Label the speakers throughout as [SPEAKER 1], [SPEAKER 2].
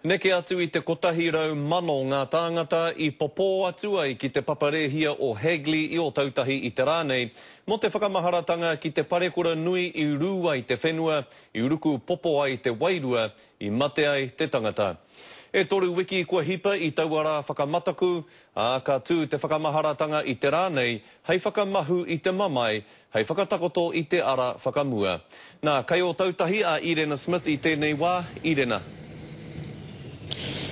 [SPEAKER 1] Neke atu i te 100,000 ngā tāngata i popō atu ai ki te papa rēhia o Hagley i Ōtautahi i te rā nei mō te whakamaharatanga ki te parekura nui i rū ai te whenua, i ruku popo ai te wairua, i mate ai te tangata. E toru wiki kua hipa i taua rā whakamataku, ā, ka tū te whakamaharatanga i te rā nei hei whakamahu i te mamae Hei whakatakoto i te ara whakamua. Nā, kei Ōtautahi a Irena Smith i tēnei wā. Irena.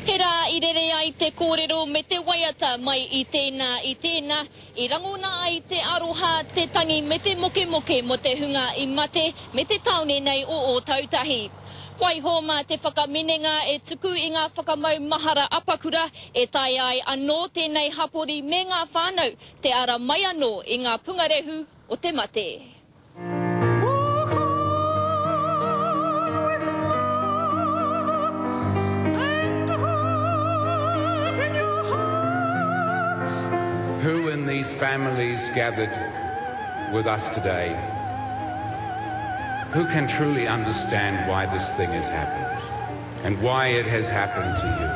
[SPEAKER 2] He rā i rere ai te kōrero me te waiata mai i tēnā i tēnā, i rangona ai te aroha, te tangi me te mokemoke mō te hunga i mate me te tāone nei o Ōtautahi. Waiho mā te whakaminenga e tuku i ngā whakamau mahara apakura e taea ai anō tēnei hapori me ngā whānau Te ara mai anō i ngā pungarehu o te mate.
[SPEAKER 3] Walk on with love and hope in your heart.
[SPEAKER 4] Who in these families gathered with us today who can truly understand why this thing has happened and why it has happened to you?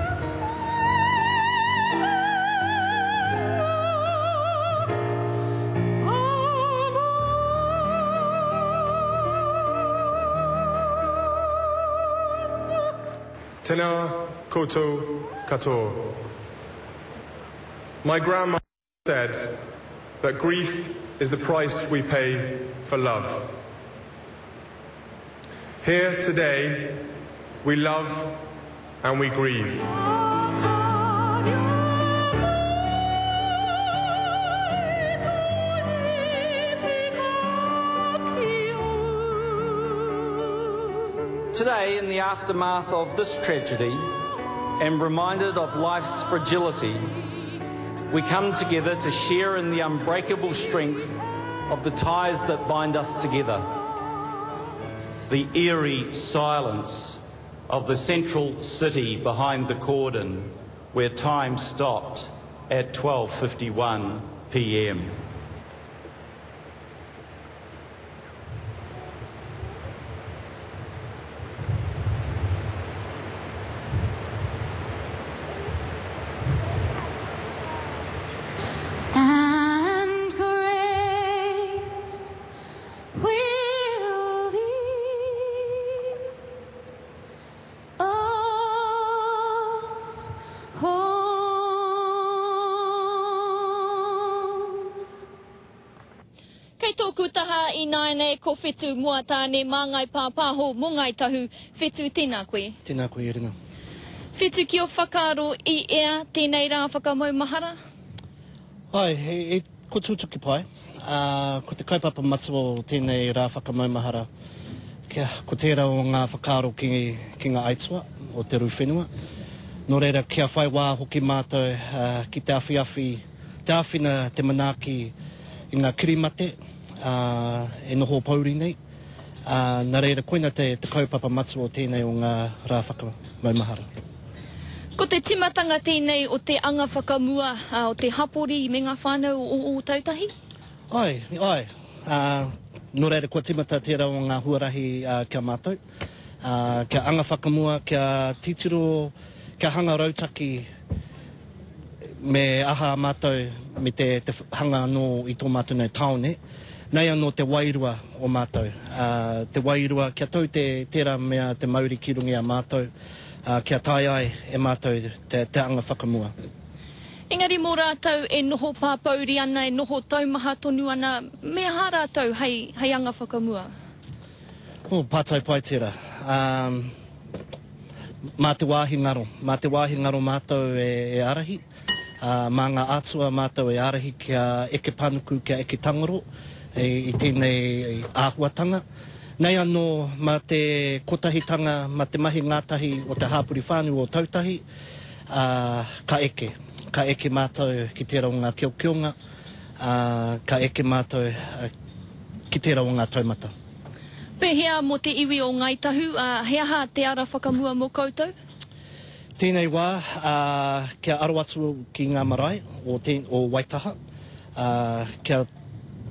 [SPEAKER 5] Tēnā koutou katoa. My grandma said that grief is the price we pay for love. Here today, we love and we grieve.
[SPEAKER 6] Today, in the aftermath of this tragedy, and reminded of life's fragility, we come together to share in the unbreakable strength of the ties that bind us together.
[SPEAKER 7] The eerie silence of the central city behind the cordon where time stopped at 12.51 p.m.
[SPEAKER 3] And grace will lead us home.
[SPEAKER 2] Kei tōku taha ināianei ko Whetu Moatāne Māngai Pāpāho mō Ngāi Tahu. Whetu, tēnā koe.
[SPEAKER 8] Tēnā koe, Erina.
[SPEAKER 2] Whetu, ki ō whakaaro i ea tēnei rā whakamaumahara?
[SPEAKER 8] Āe, he, ko Tūtuki Pai, ā, ko te kaupapa matua o tēnei rā whakamaumahara, kia, ko tērā o ngā whakaaro ki, ki ngā aituā o te rū whenua. Nō reira, kia whai wā hoki mātou, ā, ki te awhiawhi, te āwhina, te manaaki i ngā kirimate, ā, e noho pōuri nei. Ā, nā reira, koina te, te kaupapa matua o tēnei o ngā rā whakamaumahara.
[SPEAKER 2] Ko te timatanga tēnei o te anga whakamua o te hapori me ngā whānau o Ōtautahi?
[SPEAKER 8] Āe, āe. Ā, nō reira, kua timata tērā o ngā huarahi ki a mātou, ā, kia anga whakamua, kia titiro, kia hanga rautaki me aha a mātou me te, te hanga anō i tō mātou nei tāone. Nei anō te wairua o mātou, ā, te wairua kia tau te, tērā mea te mauri ki runga i a mātou. ā, kia taea ai e mātou te, te anga whakamua.
[SPEAKER 2] Engari mō rātou e noho pāpōuri ana, e noho taumaha tonu ana, me aha rātou hei, hei anga whakamua?
[SPEAKER 8] Oh, pātai pai tērā. Ā, mā te wāhi ngaro, mā te wāhi ngaro mātou e, e ārahi, ā, mā ngā atua mātou e ārahi kia eke panuku, kia eke tangaro i, i tēnei āhuatanga. Nei anō, mā te kotahitanga, mā te mahi ngātahi o te hāpori whānui o Tautahi, ā, ka eke. Ka eke mātou ki tērā o ngā keokeonga, ā, ka eke mātou ki tērā o ngā taumata.
[SPEAKER 2] Pēhea mō te iwi o Ngāi Tahu, ā, he aha te ara whakamua mō koutou?
[SPEAKER 8] Tēnei wā, ā, kia aro atu ki ngā marae o, o Waitaha, ā, kia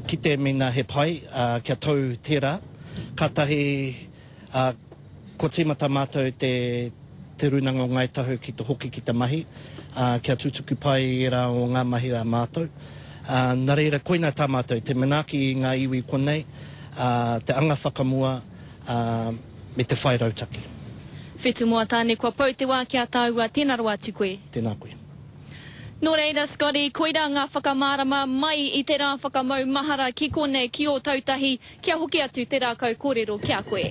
[SPEAKER 8] kite mēnā he pai, ā, kia tau tērā. Kātahi, ā, kua tīmata mātou te. Te Rūnanga o Ngāi Tahu ki te hoki ki te mahi, ā, kia tutuki pai ērā o ngā mahi a mātou. Ā, nā reira, koinā tā mātou, te manaaki i ngā iwi konei, ā, te anga whakamua, ā, me te whai rautaki.
[SPEAKER 2] Whetu Moatāne, kua pau te wā ki a tāua, tēnā rawa atu koe.
[SPEAKER 8] Tēnā koe.
[SPEAKER 2] Nō reira, Scotty, koirā ngā whakamārama mai i te rā whakamau mahara ki konei, ki Ōtautahi, kia hoki atu te rākau kōrero ki a koe.